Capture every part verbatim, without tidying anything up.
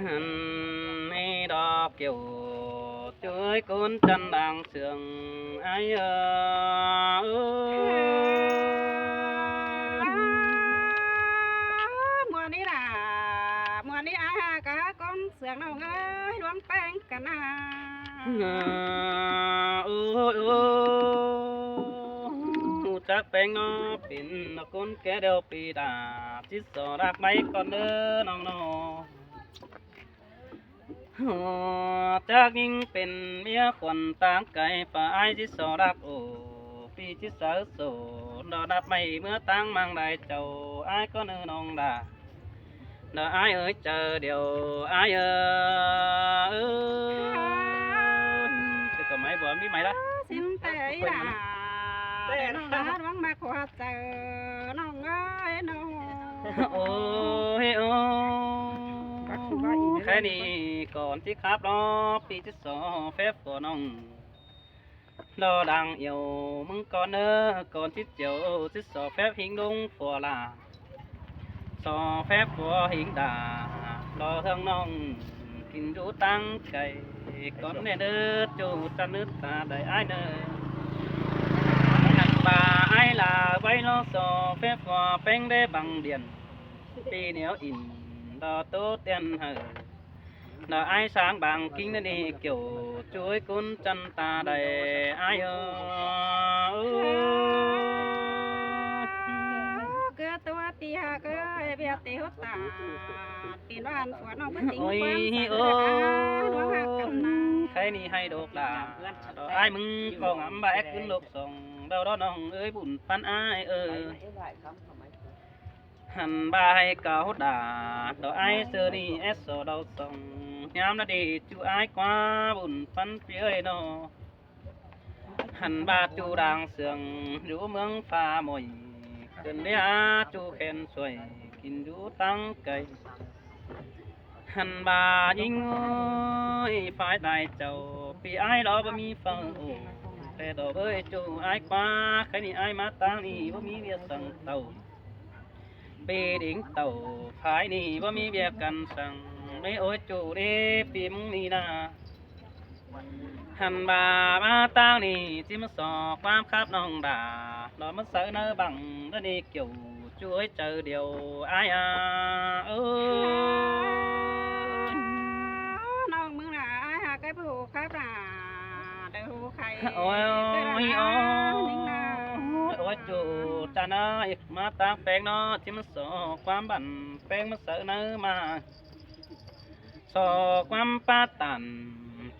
Ăn ꞌmí đo kiẻo ꞌchu ơi ꞌcốn ꞌchăn đang sương ai ơ. ꞌMua ꞌnị ꞌnạ, ꞌmua ꞌnị ai hák ꞌcốn sương ꞌnọng ơi, ꞌluống ꞌpéng căn ꞌnạ. Ôi, ôi, chắc ꞌpéng ꞌnọ pên ꞌcốn ké đeo pi đa, ꞌchí so đắc ꞌmạy ꞌcọn ꞌnớ ꞌnọng ꞌnọ. Chắc ꞌnhính pên ꞌmía khuôn ꞌtáng cai, pha ai ꞌchí so đắc ổ, pi ꞌchí sáư sổ, đo đắp ꞌmạy ꞌmứa ꞌtáng ꞌmăng đai chảu, ai ꞌcọ ꞌnớ ꞌnọng đa. Đa ai ơi, chaư điêu ai ơ. Sư ꞌcọ ꞌmạy bua ꞌmí ꞌmạy đa. Sính ꞌtẹ ꞌnị ꞌnạ. Đa ꞌnọng đa ꞌluống ꞌmặc ꞌhọt chaư ꞌnọng ơi ꞌnọng. Ôi, ôi. Khay ꞌnị ꞌcọn ꞌchí khắp ꞌnọ, pi ꞌchí so phép của ꞌnọng. Đo đang iẻo ꞌmứng ꞌcọn ꞌnớ, ꞌcọn ꞌchí chiêu ꞌchí so phép ꞌhịnh ꞌlống phua ꞌla. So phép phua ꞌhịnh đa, đo ꞌhướng ꞌnọng kin dú ꞌtáng cai. ꞌCọn ꞌnị ꞌnớ ꞌchu ꞌchăn ứt ta đảy ai ꞌnớ. Hẳn ꞌva ai ꞌla ꞌvạy ꞌnọ so phép phua ꞌpéng đé bằng điện. Pi ꞌnéo in đo ꞌtố tiên hảư. Đa ai sáng bang kin ꞌnị kiẻo ꞌchu ơi ꞌcốn ꞌchăn ta đảy ai ơ. ꞌCọ ꞌtố pi hák ơi, ꞌviạk ti hút ta. Pi ꞌnọ ăn phua ꞌnọng bớt tính ôi, quan sát ôi. Đa ꞌluống hák căn ꞌnạ. Khay ꞌnị hay độc đa. Đa ai ꞌmứng ꞌcọ ngắm ꞌva ép ꞌcứn lộc song, đo đo ꞌnọng ơi bun phăn ai ơ. Hẳn ꞌva hay cáu đa, đo ai sư ꞌnị ép so đao song. ꞌNhám ꞌnạ đi ꞌchu ai ꞌquá bun phăn pi ơi ꞌnọ. Hẳn ꞌva ꞌchu đang sương dú ꞌmướng pha mỏi, cơn đé ꞌchu khen suối, kin dú ꞌtáng cai. Hẳn ꞌva ꞌnhính ơi, phái đai chảu, pi ai ꞌlọ báu ꞌmí phăng ổ. Té đo bới ꞌchu ai ꞌquá, khay ꞌnị ai ꞌmá ꞌtáng ꞌnị báu ꞌmí ꞌviạk săng tảu. Pi đính tảu phái ꞌnị báu ꞌmí ꞌviạk căn săng, ꞌmí ôi ꞌchu đé pi ꞌmứng ꞌnị ꞌnạ. Hẳn ꞌva ꞌmá ꞌtáng ꞌnị ꞌchí ꞌmá so ꞌquám khắp ꞌnọng đa, đo ꞌmá sáư ꞌnớ bằng đa ꞌnị kiẻo ꞌchu ơi chaư điêu ai a. Ơ. ꞌNọng ꞌmứng ꞌnạ ai hák ơi báu hủ khắp ꞌnạ. Đa hủ khay. Ôi, ôi, ôi. ꞌNính ꞌnạ. Ôi, ꞌchu ꞌchăn ơi, ꞌmá ꞌtáng ꞌpéng ꞌnọ, ꞌchí ꞌmá so ꞌquám bản ꞌpéng ꞌmá sáư ꞌnớ ꞌmá. So ꞌquám pá tản,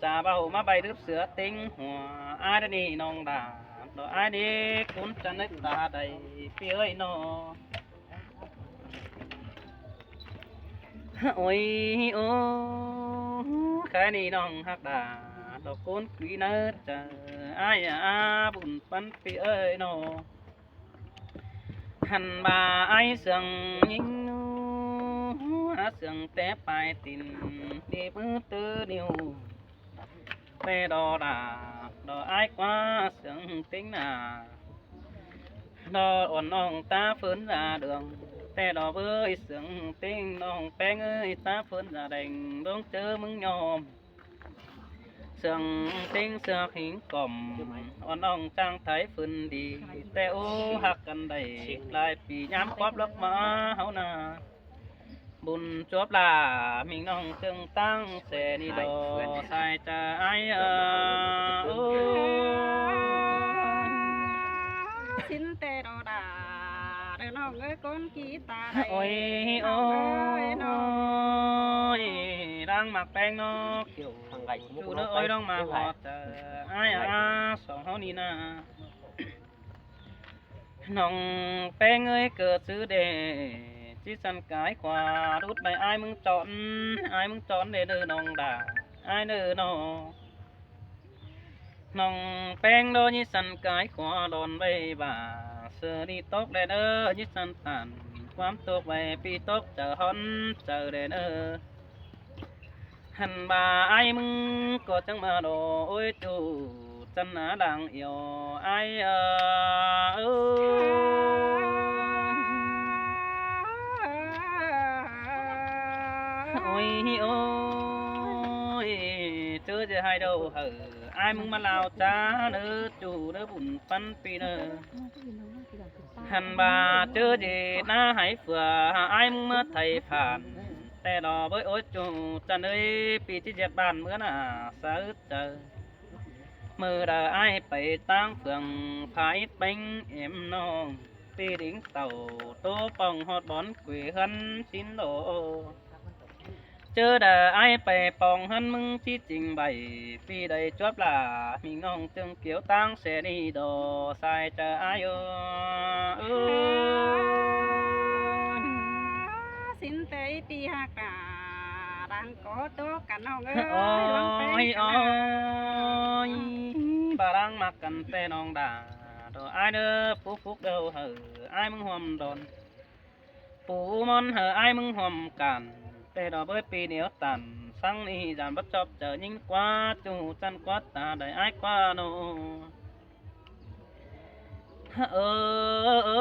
chả ꞌva hủ ꞌmá bay đứp sứa ꞌtếng hua, ai đa ꞌnị ꞌnọng đa, đo ai đé ꞌcốn ꞌchăn ứt ta đảy pi ơi ꞌnọ. Ôi, ô, khay ꞌnị ꞌnọng hák đa, đo ꞌcốn quí ꞌnớ chaư, ai a, bun phăn pi ơi ꞌnọ. Hẳn ꞌva ai sương ꞌnhính ꞌnụ, hák sương té pay tin, đi bứ tứ niu. Té đo đa, đo ai ꞌquá sương ꞌtếng ꞌnạ. Đo uôn ꞌnọng ta phớn ra đường, té đo bới sương ꞌtếng ꞌnọng ꞌpéng ơi ta phớn ra đeng, đong ꞌchớ ꞌmứng ꞌnhóm. Sương ꞌtếng sương ꞌhính cỏm, uôn ꞌnọng chang thái phớn đi, té ô hák căn đảy, lai pi ꞌnhám cóp lốc ꞌmá ꞌháu ꞌnạ. Bun chuốp ꞌla, ꞌmính ꞌnọng ꞌchương ꞌtáng ꞌsê ꞌnị đo, sai chaư ai a. Ơ. Sính té đo đa, đa ꞌnọng ơi ꞌcốn ꞌkí ta đảy. Ôi, ôi, ꞌnọng ơi ꞌnọ. Đang ꞌmặc ꞌpéng ꞌnọ kiẻo ꞌchu ꞌnớ ơi, đang ꞌmặc ꞌhọt chaư ai a, song ꞌháu ꞌnị ꞌnạ. ꞌNọng ꞌpéng ơi, ꞌcọ chứ đê ꞌchí săn cai khua, đút bay ai ꞌmứng chọn, ai ꞌmứng chọn đê ꞌnớ ꞌnọng đa, ai ꞌnớ ꞌnọ. ꞌNọng ꞌpéng đo ꞌnhí săn cai khua đon bay ba, sư đi tốc đê ꞌnớ, ꞌnhí săn tản, ꞌquám tốc bay pi tốc chaư hón chaư đê ꞌnớ. Hẳn ꞌva ai ꞌmứng ꞌcọ chắng ꞌmá đo, ôi ꞌchu ꞌchăn ꞌnạ đang iẻo ai a. Ơ. Ôi, ôi, ꞌchớ ꞌdệt ꞌhại đầu hảư ải ꞌmứng ꞌmá ꞌlao ꞌchá ꞌnớ ꞌchu ꞌnớ bun ꞌphắn ꞌpi ꞌnớ. Hăn ꞌva ꞌchớ ꞌdệt ꞌná hảư phua ải ꞌmứng ꞌmá thảy phản. Té lo bới ôi ꞌchu ꞌchăn ới ꞌpi ꞌchí ꞌdệt bản ꞌmứa ꞌnạ sáư chaư. ꞌMự đaư ải pay ꞌtáng phường phái ꞌpéng êm ꞌnọng ꞌpi đính tảu ꞌtố pong ꞌhọt bón quê ꞌhướn sín đổ. ꞌChớ đaư ải pay pong ꞌhướn ꞌmứng ꞌchí ching bảy ꞌpi đảy chuốp lả ꞌminh ꞌnọng ꞌchương kiếu ꞌtáng xe đi đò sai chaư ải ơ. Ơ. Sín té ꞌpi ꞌhặc đa đang có ꞌtố căn ꞌnọng ơi. Ôi, ôi, ꞌva đang ꞌmặc căn té ꞌnọng đa. Đo ải ꞌnớ pú phúc đầu hảư ải ꞌmứng ꞌhuôm đon. Pú ꞌmón hảư ải ꞌmứng ꞌhuôm căn. Té đo bới ꞌpi nẻo tản săng ꞌnị dản bát chóp chaư ꞌnhính ꞌquá ꞌchu ꞌchăn ꞌquá ta đảy ải ꞌquá ꞌnớ. Ơ, ơ,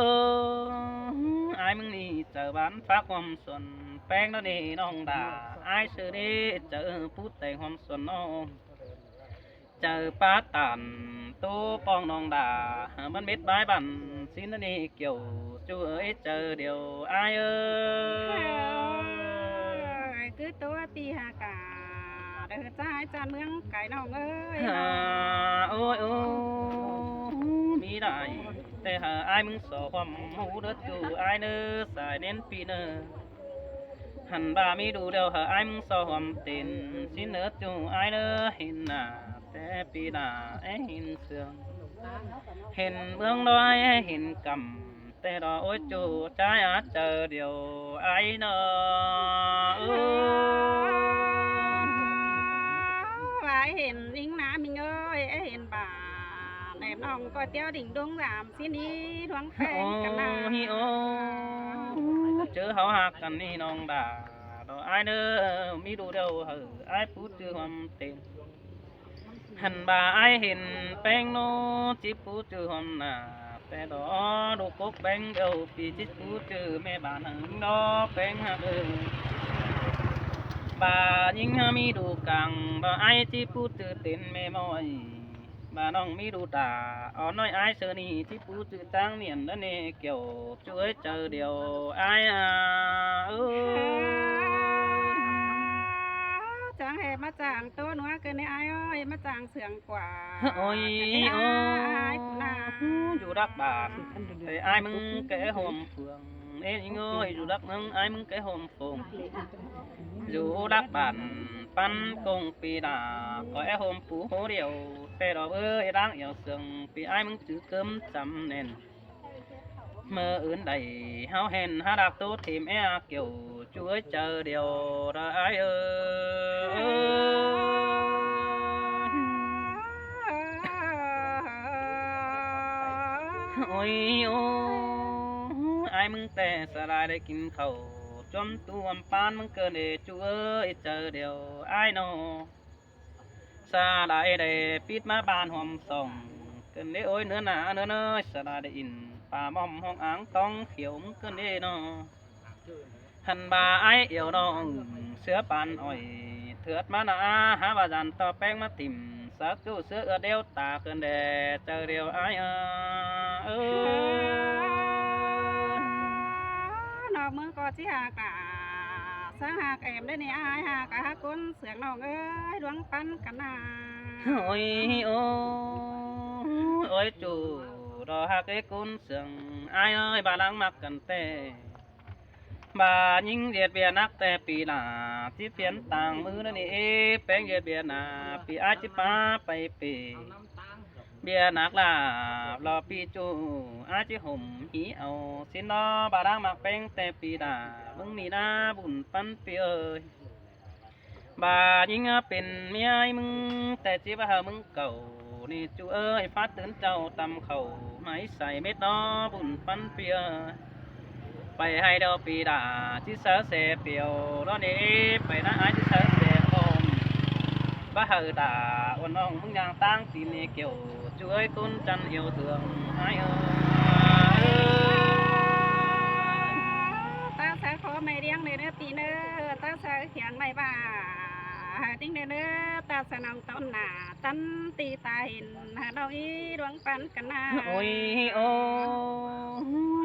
ải ꞌmứng ꞌnị chaư bán phák ꞌhuôm xuôn ꞌpéng ꞌnớ ꞌnị ꞌnọng đa. Ải sư ꞌnị chaư pú teng ꞌhuôm xuôn ꞌnọng. Chaư pá tản ꞌtố pong ꞌnọng đa. Mắn mết bái bản sín ꞌnớ ꞌnị kiẻo ꞌchu ới chaư điêu ải ơ. Cứ ꞌtố ꞌpi ꞌhặc đa. Đaư ꞌchá ải ꞌchăn ꞌmướng cai ꞌnọng ơi. Ôi, ôi, ꞌmí đảy té hảư ải ꞌmứng so ꞌhuôm hú ꞌnớ ꞌchu ải ꞌnớ sai ꞌnến ꞌpi ꞌnớ. Hăn ꞌva ꞌmí đu điêu hảư ải ꞌmứng so ꞌhuôm tên sín ꞌnớ ꞌchu ải ꞌnớ hên ꞌnạ té ꞌpi ꞌnạ é hên sương. Hên ꞌmướng ꞌlới é hên căm. Té đo ôi ꞌchu ꞌchái á chaư điêu ải ꞌnớ. Ơ. ꞌVa é hên ꞌnhính ꞌná ꞌminh ơi, é hên bản ꞌnọng ꞌcọ ꞌtiếu đỉnh đúng dảm sín đi ꞌluống ꞌpéng căn ꞌnạ. Ôi, ôi, ꞌchớ ꞌháu ꞌhặc căn ꞌnị ꞌnọng đa. Đo ải ꞌnớ ꞌmí đu điêu hảư ải pú ꞌchư ꞌhuôm tên. Hăn ꞌva ải hên ꞌpéng ꞌnớ ꞌchí pú ꞌchư ꞌhuôm ꞌnạ. Té đo đu cốc ꞌpéng điêu ꞌpi ꞌchí pú ꞌchư ꞌme bản hảư ꞌnớ ꞌpéng ꞌhặc ơ. ꞌVa ꞌnhính ꞌmí đu cang đo ải ꞌchí pú ꞌchư tên ꞌme ꞌmọi. ꞌVa ꞌnọng ꞌmí đu đa ón ꞌnọi ải sư ꞌnị ꞌchí pú ꞌchư ꞌtáng miên ꞌnớ ꞌnị kiẻo ꞌchu ới chaư điêu ải à. Ơ. Chắng hê ꞌmá chang ꞌtố ꞌnúa ꞌcọ ꞌnị ải ơi, ꞌmá chang sương ꞌquá. Ôi, ôi, ải ꞌnạ. Dú đắc bản té ải ꞌmứng ké ꞌhuôm phường. Ê ꞌnhính ơi, dú đắc ꞌmướng ải ꞌmứng ké ꞌhuôm phường. Dú đắc bản ꞌpắn công ꞌpi đa, ꞌcọ é ꞌhuôm pú hố điêu, té đo bới ꞌláng yảo sương ꞌpi ải ꞌmứng chứ cơm chăm nên. ꞌMự ứn đảy ꞌháu hên hák đắc ꞌtố thím é a kiẻo ꞌchu ới chaư điêu đa ải ơ. Ôi, ôi, ải ꞌmứng té sa lai đảy kin khảu, chóm ꞌtu ꞌvắm ꞌpán ꞌmứng ꞌcợn đê ꞌchu ới chaư điêu ải ꞌnớ. Sa lai đảy pít ꞌmá bản ꞌhuôm song, ꞌcợn đê ôi ꞌnớ ꞌnạ ꞌnớ ꞌnớ, sa lai đảy in pá ꞌmom ꞌhọng áng tóng khiêu ꞌmứng ꞌcợn đê ꞌnớ. Hăn ꞌva ải yảo ꞌnọng ꞌsứa pán ỏi, thưat ꞌmá ꞌnạ hák ꞌva dản ꞌto ꞌpéng ꞌmá thím, sa ꞌchu ꞌsứa ưa điêu ta ꞌcợn đê chaư điêu ải à. Ơ. ꞌNọng ꞌmướng ꞌcọ ꞌchí ꞌhặc đa, sướng ꞌhặc êm đé ꞌnị ải ꞌhặc cá ꞌhặc ꞌcốn sương ꞌnọng ơi, ꞌluống ꞌpắn căn ꞌnạ. Ôi, ôi, ôi ꞌchu, đo ꞌhặc é ꞌcốn sương ải ơi, ꞌva ꞌláng ꞌmặc căn té. ꞌVa ꞌnhính ꞌdệt ꞌviạk nắc té ꞌpi đa, ꞌchí phiến tang ꞌmứ ꞌnớ ꞌnị ê, ꞌpéng ꞌdệt ꞌviạk ꞌnạ, ꞌpi ải ꞌchí pá pay pê. ꞌViạk nắc ꞌlạ, lo ꞌpi ꞌchu, ải ꞌchí hôm hí au, sín ꞌnớ ꞌva ꞌláng ꞌmặc ꞌpéng té ꞌpi đa, ꞌmứng ꞌmí ꞌná bun ꞌpắn ꞌpi ơi. ꞌVa ꞌnhính pên ꞌmí ải ꞌmứng té ꞌchí ꞌva hảư ꞌmứng cảu, ꞌnị ꞌchu ơi, phát tứn chảu tăm khảu, ꞌmí sai mết ꞌnớ bun ꞌpắn ꞌpi ơi. Pay ꞌhại điêu ꞌpi đa ꞌchí sáư xe piêu, ꞌló ꞌnị pay ꞌná ải ꞌchí sáư xe ꞌcón. ꞌVa hảư đa uôn ꞌnọng ꞌmứng ꞌnhang ꞌtáng tin ꞌnị kiẻo, ꞌchu ơi ꞌcốn chăn yêu thương ải ơi. Ta sáư khó ꞌme ꞌliếng ꞌnị ꞌnớ ꞌpi ꞌnớ. Sau khiang ꞌmạy ꞌva, ꞌhứ ꞌtếng đe ꞌnớ, ta sau ꞌnọng ꞌtọn nả, ꞌtắn ti ta hên, ꞌhứ ꞌnọng ꞌí ꞌluống ꞌpắn căn nả. Ôi, ô,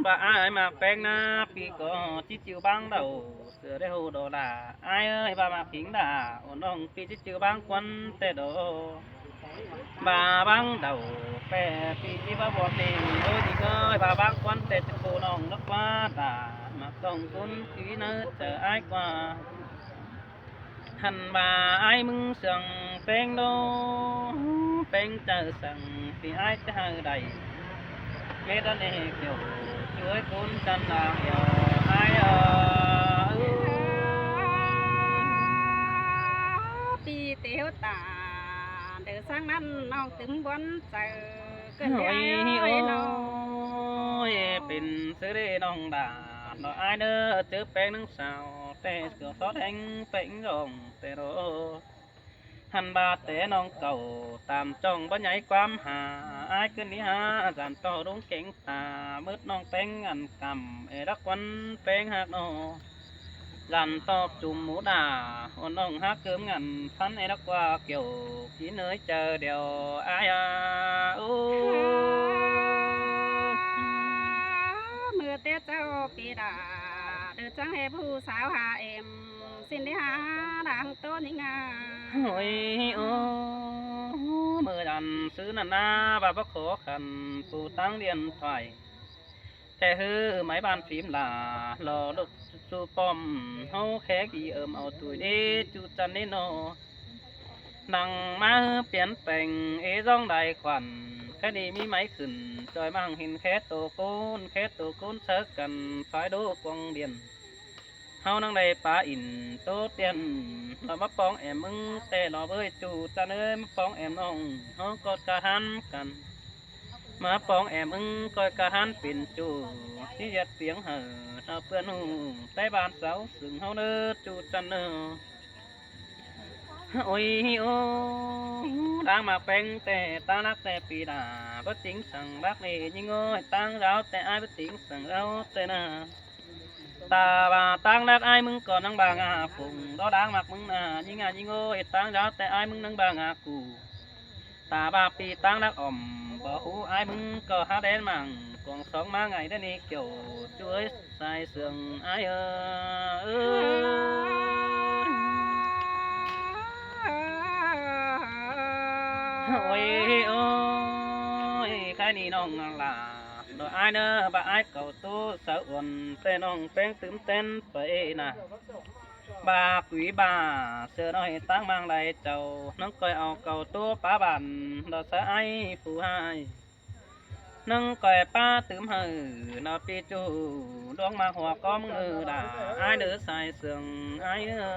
ꞌva ai ꞌmặc ꞌpéng ꞌná, pi ꞌcọ ꞌchí ꞌchư ꞌváng đaư, sửa đe ꞌhụ đo đa. Ai ơi, ꞌva ꞌmặc ꞌhính đa, ôn ꞌnọng pi ꞌchí ꞌchư ꞌváng ꞌquắn ꞌtẹ đo. ꞌVa ꞌváng đaư, ꞌpẹ pi ꞌchí ꞌva bọt đi, ôi đi ơi, ꞌva ꞌváng ꞌquắn ꞌtẹ ꞌchư cô ꞌnọng đắc ꞌva đa, ꞌmặc ꞌtong ꞌcốn ꞌchí ꞌnớ chaư ai ꞌquá. Hăn ꞌva ai ꞌmứng sương ꞌpéng đô, ꞌpéng chaư sương pi ai ꞌchí hảư đảy. Mết đa ꞌnị kiẻo, ꞌchu ơi ꞌcốn chăn đang kiẻo, ai ơ. Pi têu ta, đảy ꞌsáng ꞌnặn ꞌnọng tứm bón chaư, ꞌcợn ꞌlế ai ơi ꞌnọng. Ôi, pên ꞌsứ đê ꞌnọng đa, ꞌnọ ai ꞌnớ ꞌchớ ꞌpéng ꞌnưng sao, ꞌtẹ sửa sót ꞌhéng ꞌpéng dong ꞌtẹ đô. Hăn ꞌva té ꞌnọng cảu, tam ꞌchọng báu nháy ꞌquám hả, ai ꞌcứn đi hả, dản ꞌto ꞌluống kéng ta, mứt ꞌnọng ꞌpéng ăn căm, é đắc ꞌquắn ꞌpéng ꞌhặc ꞌnọ. Dản ꞌto chum mú đa, ôn ꞌnọng ꞌhặc cơm ngăn, phắn é đắc ꞌva kiẻo, ꞌchí ꞌnới chaư đeo, ai a, ô. ꞌMưa té ꞌchạu pi đa, đơ chắng hê ꞌpú sáo hả em, ꞌsịn đé hả, đang ꞌtố ꞌnhính a. Ôi, ô, ꞌmưa dản ꞌsứ ꞌnặn ꞌná, ꞌva báu khó khăn, phủ táng điện thoại. Khe ꞌhứ máy bàn phím là lo độc su pom, ꞌháu khe ký ơm au tui đế ꞌchu chăn đế ꞌnọ. Năng ꞌmá ꞌhứ piến peng é ꞌdóng đài khoản, khe đi ꞌmí máy khửn, ꞌchoi ꞌmá hăng hên khe tô ꞌcốn, khe tô ꞌcốn sáư căn, phái đố quăng điện. ꞌHáu ꞌnăng đảy pá ỉn tố tiên, lo ꞌmá póng em ꞌmứng ꞌtẹ lo ꞌvới ꞌchu chăn ơi, ꞌmá póng em ꞌnọng, ꞌháu ꞌcọt ca ꞌhán căn. ꞌMá póng em ꞌmứng ꞌcoi ca ꞌhán pên ꞌchu, ꞌchí ꞌdệt piếng hảư, ꞌnọ ꞌpươn ꞌhụ, té ban sáu sưng ꞌháu ꞌnớ ꞌchu chăn ꞌnớ. Ôi, ô, đáng ꞌmặc ꞌpéng ꞌtẹ, táng đắc ꞌtẹ pi đa, báu chính săng đắc đê ꞌnhính ơi, táng dáo ꞌtẹ ai báu chính săng dáo ꞌtẹ na. Ta ꞌva táng đắc ai ꞌmứng ꞌcọ ꞌnăng ba ngả phung, đó đáng ꞌmặc ꞌmứng na, ꞌnhính a ꞌnhính ơi, táng dáo ꞌtẹ ai ꞌmứng ꞌnăng ba ngả cu. Ta ꞌva pi táng đắc ỏm, báu hú ai ꞌmứng ꞌcọ hák đen mảng, cuông sóng ꞌmá ngày đen đi kiẻo, ꞌchu ơi, sai sương ai ơ. Ôi, ôi, khai đi ꞌnọng lả, ꞌnọ ai ꞌnớ, ꞌva ai cảu ꞌtố sáư uôn, ꞌtẹ ꞌnọng ꞌpéng tứm ꞌtến pay na. ꞌVa quí ba, sửa ꞌnọi táng mang đảy chảu, ꞌnăng ꞌcoi au cảu ꞌtố pá bản, ꞌnọ sáư ai phủ hai. ꞌNăng ꞌcoi pá tứm hảư, ꞌnọ pi ꞌchu, đuống ꞌmặc hua ꞌcóm ngự đa, ai đớ sai sương, ai ơ.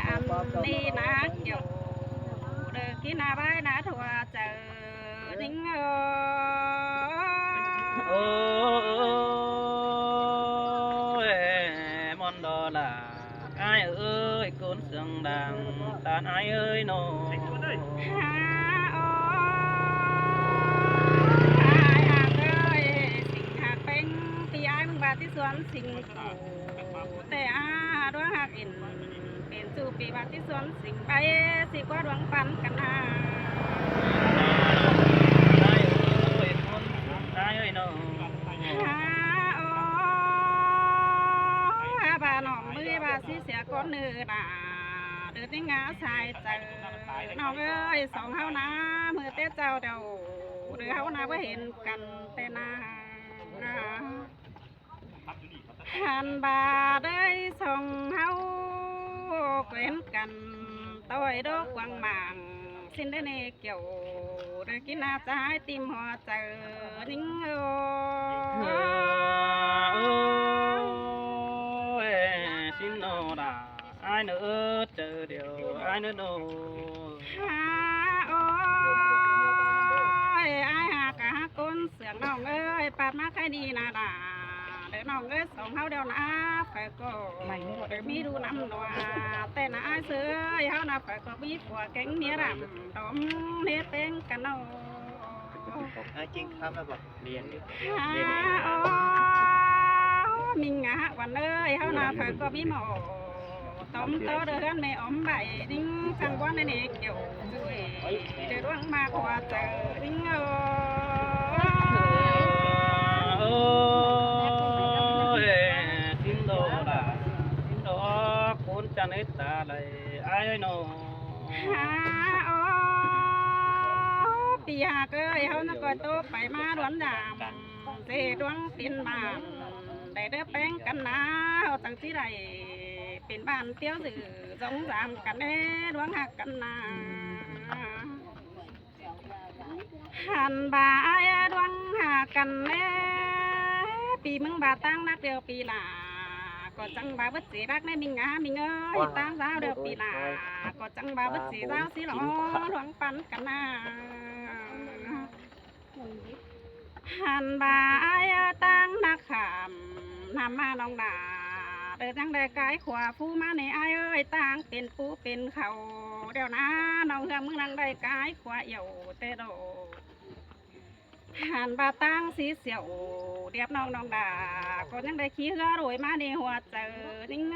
Ăn đi na kiẻo, đơ kí na bái na thua chaư ꞌnhính ơ. Ôi, ꞌmuôn đó là ai ơi, ꞌcốn sương đang tan ai ơi ꞌnọ. Hả, ôi, ai hạc ơi, sing hạc ꞌpéng, pi ai ꞌmứng ba ꞌchí suôn sing phủ, ꞌtẹ a, đuống hạc ỉn, pên ꞌchu pi ba ꞌchí suôn sing bay, ꞌchí ꞌquá đuống păn căn a. Ai ơi, ꞌcốn sương ai ơi ꞌnọ. Hả, ôi, ba ꞌnọng ꞌmứ ba ꞌchí sia ꞌcốn ꞌnư đa, đơ ꞌtếng ngả sai chaư. ꞌNọng ơi, song ꞌháu na, ꞌmưa té chảu đaư, đơ ꞌháu na báu hên căn ꞌtẹ na. Hăn ba đới song ꞌháu, quên căn ꞌtoi đố quăng mảng, ꞌsịn đới ꞌnị kiẻo, đơ kí na ꞌchái ꞌtím hua chaư ꞌnhính ơ. Ôi, ꞌsịn ꞌnọ đa, ai ꞌnớ chaư điêu, ai ꞌnớ ꞌnọ. Hả, ôi, ai hạc a ꞌcốn sương ꞌnọng ơi, pắt ꞌmá khai đi na đa. Đảy ꞌnọng ới, song ꞌháu điêu ꞌna, phải ꞌcọ đảy ꞌmí đu ꞌnăm ꞌnọa. Té ꞌna ải ꞌsớ ới, ꞌháu ꞌna phải ꞌcọ ꞌmí phua kéng ꞌmía đăm, tóm ꞌnê ꞌpéng căn ꞌnọ. Ai, chính khắp ꞌna báu? Miên. Hả, ô, ꞌminh ꞌnạ ꞌquan ới, ꞌháu ꞌna phải ꞌcọ ꞌmí ꞌmo tóm tó đơ ꞌhướn ꞌmẹ óm bái, ꞌnhính chắng ꞌquan ꞌnị ꞌnị kiẻo ꞌchư ꞌnị, đơ ꞌluống ꞌmặc ꞌhua chaư ꞌnhính ơ. Ôi, sính ꞌnọ đa, sính ꞌnọ, ꞌcốn chăn ết ta đảy, ải ới ꞌnọ. Hả, ô, ꞌpi ꞌhặc ới, ꞌháu ꞌna ꞌcoi ꞌtố pay ꞌmá ꞌluống đăm, ꞌdệt ꞌluống pên bản, đảy đơ ꞌpéng căn ꞌna, ꞌháu chắng ꞌchí đảy pên bản ꞌtiếu dự, dống dăm căn ꞌnê, ꞌluống ꞌhặc căn ꞌna. Hẳn ꞌva ải ới, ꞌluống ꞌhặc căn ꞌnê, ꞌpi ꞌmứng ꞌva ꞌtáng ꞌnắc điêu ꞌpi lả, ꞌcọ chắng ꞌva bớt ꞌchí ꞌnắc ꞌnê ꞌminh ꞌnạ ꞌminh ới, ꞌtáng dáo điêu ꞌpi lả, ꞌcọ chắng ꞌva bớt ꞌchí dáo ꞌsứ lo, ꞌluống ꞌpắn căn ꞌna. Hẳn ꞌva ải ới, ꞌtáng ꞌnắc khảm ꞌnăm ꞌmá ꞌnọng đa, đơ chắng đảy cai khua phú ꞌmá ꞌnị ải ới, ꞌtáng pên pú pên khảu, điêu ꞌna ꞌnọng ꞌhướng ꞌmứng ꞌnăng đảy cai khua yảu té đô. Hẳn ꞌva ꞌtáng sí siêu điếp ꞌnọng ꞌnọng đa, ꞌcọ ꞌnhắng đảy ꞌkhí ꞌhứa đuổi ꞌmá ꞌnị ꞌhua chaư ꞌnhính ơ.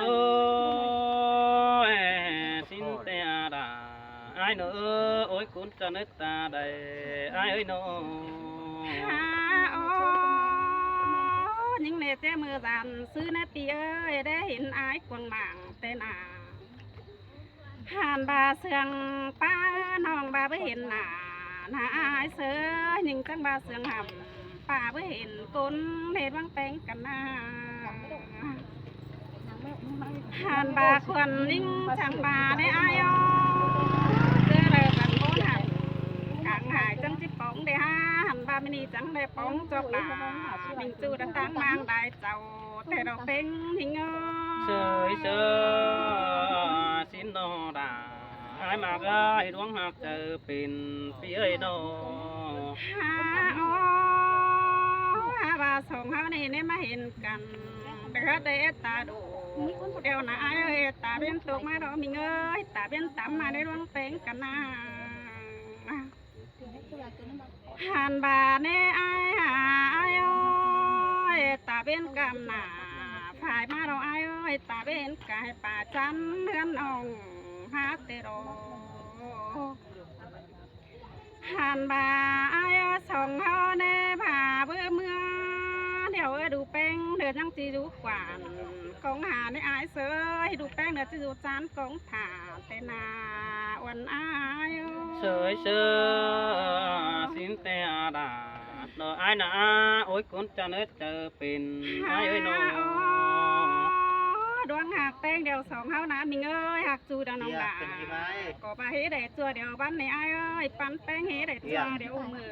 Ôi, sính té đa, ải ꞌnọ, ôi, ꞌcốn chăn ết ta đảy, ải ới ꞌnọ. Hả, ô, ꞌnhính ꞌnê ꞌchớ ꞌmự dản ꞌsứ ꞌnê ꞌpi ới, đảy hên ải cuông mảng té ꞌna. Hẳn ꞌva sương pá ꞌnọng ꞌva báu hên ꞌna, ꞌna ải ꞌsớ, ꞌnhính chắng ꞌva sương hẳm pá báu hên ꞌcốn, ꞌnê ꞌluống ꞌpéng căn ꞌna. Hẳn ꞌva khuôn ꞌnhính chắng ꞌva ꞌnê ải ới, ꞌsớ đảy căn ꞌcốn hẳm cang hải chắng ꞌchí póng đảy hả, hẳn ꞌva ꞌmí ꞌnị chắng đảy póng chốc lả, ꞌnhính ꞌchu đảy ꞌtáng ꞌmáng đảy chảu, té đô ꞌpéng ꞌnhính ơ. Sơi sơ, sính ꞌnọ đa, ải ꞌmặc ới, ꞌluống ꞌhặc chaư pên ꞌpi ới ꞌnọ. Hả, ô, hả, ꞌva song ꞌháu ꞌnị ꞌnê ꞌmá hên căn, đảy ꞌhớt đảy ết ta đu, điêu ꞌna ải ới, ết ta pên tốc ꞌmá đô ꞌminh ới, ết ta pên tắm ꞌmá đảy ꞌluống ꞌpéng căn ꞌna. Hẳn ꞌva ꞌnê ải hả ải ới, ết ta pên căm ꞌna, phải ꞌmá đô ải ới, ết ta pên cai pá chăn ꞌhướn ꞌnọng hả té đô. Hẳn ꞌva ải ới, song ꞌháu ꞌnê ꞌva báu ꞌmưa, điêu ới đu ꞌpéng đơ ꞌnhắng ꞌchí dú quan cống hả ꞌnê ải ꞌsớ, đu ꞌpéng đơ ꞌchí dú chăn cống thả té ꞌna ꞌquan ải ới. Sơi sơ, sính té đa, ꞌnọ ải ꞌna, ôi, ꞌcốn chăn ết chaư pên ải ới ꞌnọ. Hả, ô, ꞌluống ꞌhặc ꞌpéng điêu song ꞌháu ꞌna ꞌminh ới, ꞌhặc ꞌchu đa ꞌnọng đa. ꞌCọ ꞌva hế đảy ꞌchua điêu bắn ꞌnê ải ới, bắn ꞌpéng hế đảy ꞌchua điêu ꞌmự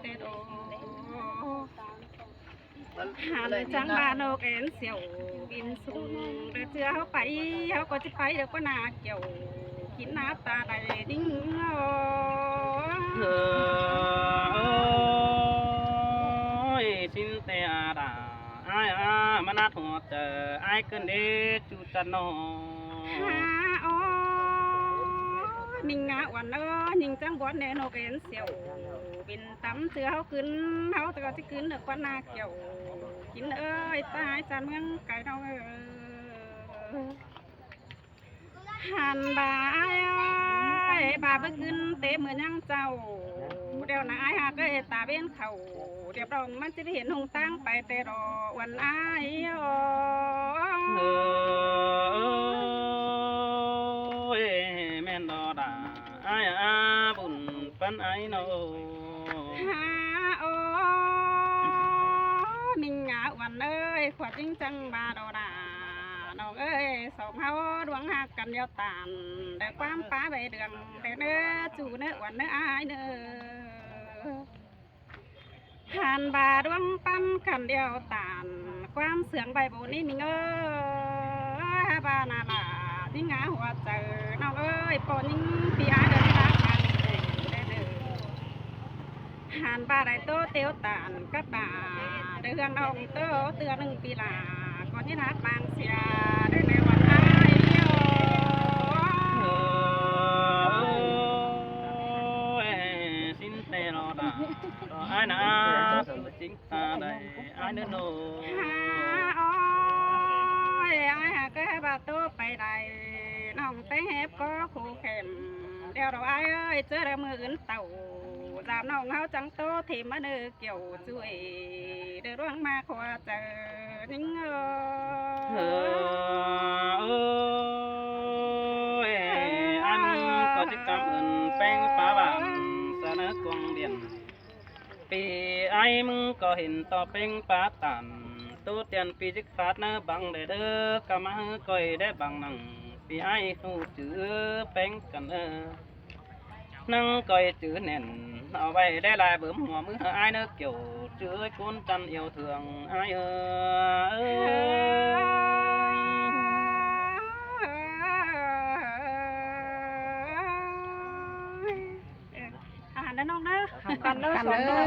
té đô. Hẳn chắng ꞌva ꞌnộc én siêu pên sung, đảy ꞌchưa ꞌháu pay, ꞌháu ꞌcọ ꞌchí pay đảy ꞌquán ꞌna kiẻo, kin ꞌna ta đảy ꞌnhính ơ. Ôi, sính té đa, ải ải, ꞌmá ꞌnặt ꞌhua chaư ải ꞌcứn đê ꞌchu chăn ꞌnọ. Hả, ô, ꞌminh ꞌnạ ꞌquan ới, ꞌnhính chắng bón ꞌnê ꞌnộc én siêu pên tắm ꞌchưa ꞌháu kin, ꞌháu ꞌcọ ꞌchí kin đảy ꞌquán ꞌna kiẻo, kin ới, ta ải chăn ꞌmướng cai ꞌnọng ới. Hẳn ꞌva ải ới, ꞌva báu kin té ꞌmự ꞌnhắng chảu, điêu ꞌna ải ꞌhặc ới, ta pên khảu, điêu ꞌlống ꞌmắn ꞌchí hên ꞌhung ꞌtáng pay té đô ꞌquan ải ới. Ôi, ꞌmen đo đa, ải a, bun ꞌpắn ải ꞌnọ. Hả, ô, ꞌminh ꞌnạ ꞌquan ới, khuôn ꞌnhính chắng ꞌva đo đa, ꞌnọng ới, song ꞌháu ꞌluống ꞌhặc căn điêu tản, đảy ꞌquám pá báu đường, đảy ꞌnớ ꞌchu ꞌnớ ꞌquan ꞌnớ ải ꞌnớ. Hẳn ꞌva ꞌluống ꞌpắn căn điêu tản, ꞌquám sương báu bôn ꞌnị ꞌminh ơ. Hả, ꞌva ꞌna lả ꞌnhính ꞌnạ ꞌhua chaư, ꞌnọng ới, ꞌpo ꞌnhính ꞌpi ải đảy ta căn đảy đảy. Hăn ꞌva đảy ꞌtố ꞌtiếu tản cắp ꞌva đảy ꞌhướn ꞌnọng ꞌtố ꞌtưa ꞌnưng ꞌpi ꞌla, ꞌcọ ꞌnhá ꞌhặc ꞌváng sia đảy ꞌnị ꞌva ái ꞌliu. Ôi, ꞌsịn ꞌtẹ lo đa, lo ái ꞌna, chính ta đảy, ái ꞌnớ ꞌnô. Ôi, ái hảư ꞌcọ ꞌva ꞌtố pay đảy, ꞌnọng té hép ꞌcọ khu khẻm. Đeo đỏ ái ơi, ꞌchớ đa ꞌmự ứn tảu, dám ꞌnọng ꞌháu chắng ꞌtố thím ꞌmá ꞌnư kiẻo ꞌchư ê, đảy ꞌluống ꞌmá khua chaư ꞌnhính ơ. Ôi, ái ꞌmứng ꞌcọ ꞌchí căm ứn ꞌpéng pá bản sa ꞌnớ cuông điện. ꞌPi ái ꞌmứng ꞌcọ hên ꞌto ꞌpéng pá tản, ꞌtố tiên ꞌpi ꞌchí khát ꞌnớ băng đảy đớ, ꞌcọ ꞌmá ꞌhứ ꞌcoi đé băng nẳng, ꞌpi ái ꞌhụ chứ ꞌpéng căn ơ. ꞌNăng ꞌcoi chứ nẻn, au ꞌvạy đé lai bớm hua ꞌmứ ái ꞌnớ kiẻo, chứ ơi ꞌcốn chăn yêu thương ái ơi. À, nó nông đó. Còn nó Còn sống nó đó.